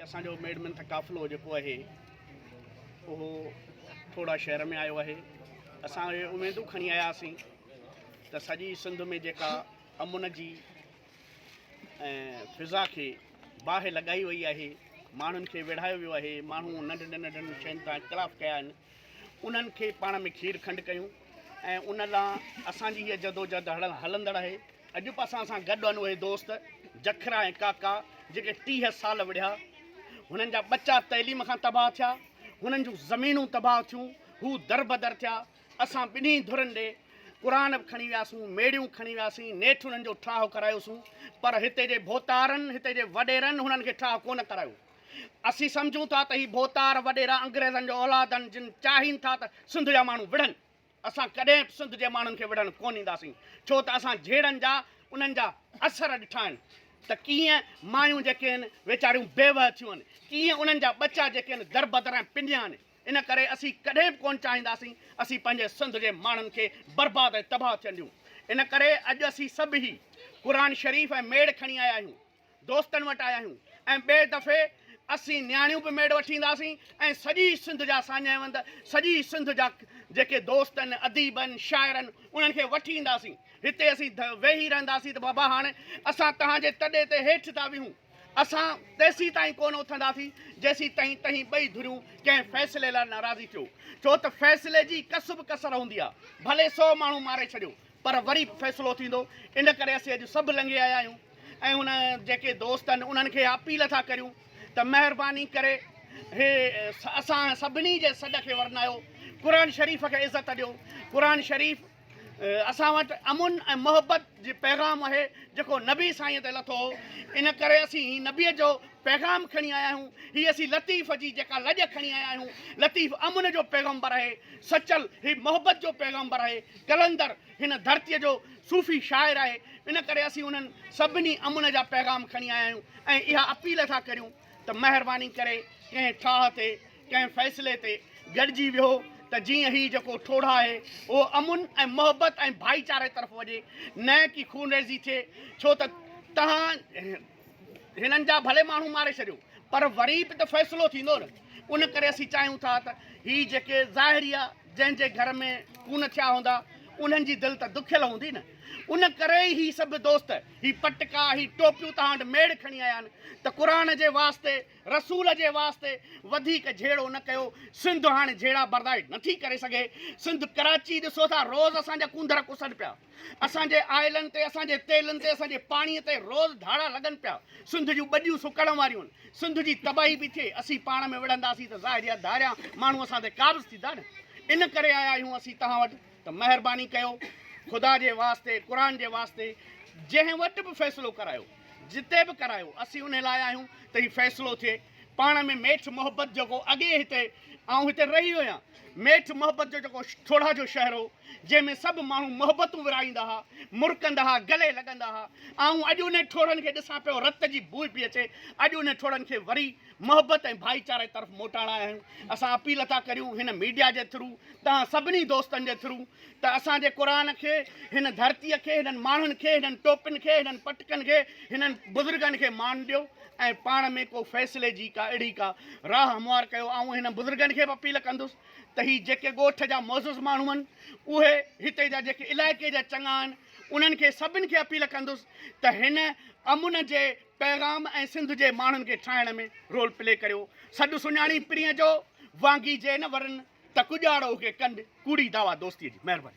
اسان جو ميڙ منٿ قافلو جيڪو آهي اهو ٺوڙها شهر ۾ آيو آهي. اسان اهي اميدون کڻي آياسين ته سڄي سنڌ ۾ جيڪا امن جي ۽ فضا کي باهه لڳائي وئي آهي، ماڻهن کي ويڙهايو ويو آهي، ماڻهو ننڍن ننڍن شين تان اختلاف ڪيا آهن، انهن کي پاڻ ۾ کير کنڊ ڪيون ۽ ان لا اسان جي هيء جدوجهد هلندڙ آهي. اڄ به اسان سان گڏ آهن اهي دوست جکرا ۽ ڪاڪا جيڪي 30 سال وڙهيا، هنن جا ٻچا تعليم کان تباهه ٿيا، هنن جون زمينون تباهه ٿيون، هو دربدر ٿيا. اسان ٻنهي ڌرين ڏي قرآن به کڻي وياسون، ميڙيون کڻي وياسين، نيٺ انهن جو ٺاهه ڪرايوسون، پر هتي جي ڀوتارن، هتي جي وڏيرن هنن کي ٺاهه ڪونه ڪرايو. اسين سمجهون ٿا ته هي ڀوتار وڏيرا انگريزن جو اولاد آهن جن چاهين ٿا ته سنڌ جا ماڻهو وڙهن. اسان ڪڏهن به سنڌ جي ماڻهن کي وڙهڻ ڪونه ڏينداسين ڇو ته اسان جهيڙن جا انهن جا اثر ڏٺا آهن ته ڪيئن مايون جيڪي آهن ويچاريون بيوهه ٿيون آهن، ڪيئن انهن جا ٻچا جيڪي آهن دربدر ۽ پنيا آهن. ان ڪري اسين ڪڏهن به ڪونه چاهينداسين اسين پنهنجي سنڌ جي ماڻهن کي برباد ۽ تباهه ٿيڻ ڏيون. ان ڪري اڄ اسين سڀ هي قرآن شريف ۽ ميڙ کڻي آيا آهيون. دوستن وٽ آيا آهيون ۽ ٻئي دفعي اسين نياڻيون به ميڙ وٺي اينداسين ۽ سڄي سنڌ جا ساڃاهه وند، سڄي سنڌ جا جيڪي دوست آهن، اديب آهن، شاعر آهن، انهن کي وٺي اينداسين. هتي اسين ويهي رهنداسين ته بابا هاڻي اسان توهان جي تڏي تي هيٺ ٿا ويهون. اسان تيسين تائين ڪونه اٿنداسين جيسين تائين توهين ٻئي ڌريون ڪنهن فيصلي لاء نه راضي ٿيو. ڇو ته فيصلي جي ڪس به ڪسر هوندي آهي. ڀلي سو ماڻهو ماري ڇڏيو پر وري به فيصلو ٿيندو. ان ڪري اسين اڄ سڀ لنگهي آيا آهيون. ۽ هن جيڪي دوست آهن انهن کي اپيل ٿا ڪريون ته مهرباني ڪري هي اسان سڀني جي سڏ کي ورنايو، قرآن شريف کي عزت ڏيو، قرآن شريف اسان وٽ امن ۽ محبت جي پيغام آهي جيڪو نبي سائين تي لٿو هو، ان ڪري اسين هي نبي جو پيغام کڻي آيا آهيون، هي اسين لطيف جي جيڪا لڄ کڻي آيا آهيون، لطيف امن جو پيغمبر آهي، سچل هي محبت جو پيغمبر آهي، قلندر هن ڌرتيء جو صوفي شاعر آهي، ان ڪري اسين انهن سڀني امن جا پيغام کڻي آيا آهيون ۽ اها اپيل ٿا ڪريون ته مهرباني ڪري ڪنهن ٺاهه تي، ڪنهن فيصلي تي گڏجي ويهو ته جيئن هي جيڪو ٺوڙها آهي اهو امن ۽ محبت ۽ ڀائيچاري طرف وڃي نه ڪي خونريزي ٿئي، ڇو ته توهان هنن جا ڀلي ماڻهو ماري ڇڏيو پر وري به ته فيصلو ٿيندو نه، ان ڪري اسين چاهيون ٿا ته هي جيڪي ظاهري آ جنهن جي گهر ۾ ڪونه ٿيا هوندا انهن جي دل ته دکيل هوندي نه، ان ڪري ئي هي سڀ دوست هي پٽڪا هي ٽوپيون توهان وٽ ميڙ کڻي آيا آهن ته قرآن جي واسطي رسول جي واسطي وڌيڪ جهيڙو نه ڪيو، سنڌ هاڻي جهيڙا برداشت نٿي ڪري سگهي، سنڌ ڪراچي ڏسو ٿا روز اسان جا ڪونڌر ڪسن پيا. اسان جي آئلن تي، اسان جي تيلن تي، اسان جي پاڻيء تي روز ڌاڙا لڳن پيا. سنڌ جون ٻڄيون سڪڻ واريون آهن. سنڌ جي تباهي پئي ٿئي. اسين پاڻ ۾ وڙهنداسين ته ظاهر آهي ڌاريان ماڻهو اسان تي قابض ٿيندا نه. ان ڪري آيا آهيون اسين توهان وٽ ته مهرباني ڪيو خدا جي واسطي، قرآن جي واسطي جنهن وٽ به فيصلو ڪرايو، جتي به ڪرايو، اسين انهي لاء آهيون ته هي فيصلو ٿئي. پاڻ ۾ ميٺ محبت جيڪو اڳي هتي آئون هتي رهي ويو آهيان. ميٺ محبت جو جيڪو ٺوڙها جو شهر هو، جنهن ۾ سڀ ماڻهو محبتون ورهائيندا ها، مرڪندا ها، گلي لڳندا ها. آئون اڄ انهن ٺوڙهن کي ڏسان پيو، رت جي بوء پئي اچي. اڄ انهن ٺوڙهن کي وري محبت ۽ ڀائيچاري طرف موٽائڻ آيا آهيون. اسان اپيل ٿا ڪريون هن ميڊيا جي ٿرو، توهان سڀني دوستن جي ٿرو ته اسان جي قرآن کي، هن ڌرتيء کي، هنن ماڻهن کي، هنن ٽوپين کي، هنن پٽڪن کي، هنن بزرگن کي مان ڏيو ۽ پاڻ ۾ ڪو فيصلي جي ڪا اهڙي ڪا راهه هموار ڪيو. آئون هنن بزرگن کي به اپيل ڪندس ته هي جيڪي ڳوٺ جا معزز ماڻهو آهن، اهي هتي جا جيڪي علائقي جا چڱا آهن، انهن کي سڀن کي اپيل ڪندس ته هن امن جي پيغام ۽ سنڌ جي ماڻهن کي ٺاهڻ ۾ رول پلي ڪريو. سڏ سڃاڻي پرينء جو، وانگي جي نه ورن، ته ڪڄاڙو کي ڪنڊ، ڪوڙي دعويٰ دوستيء جي. مهرباني.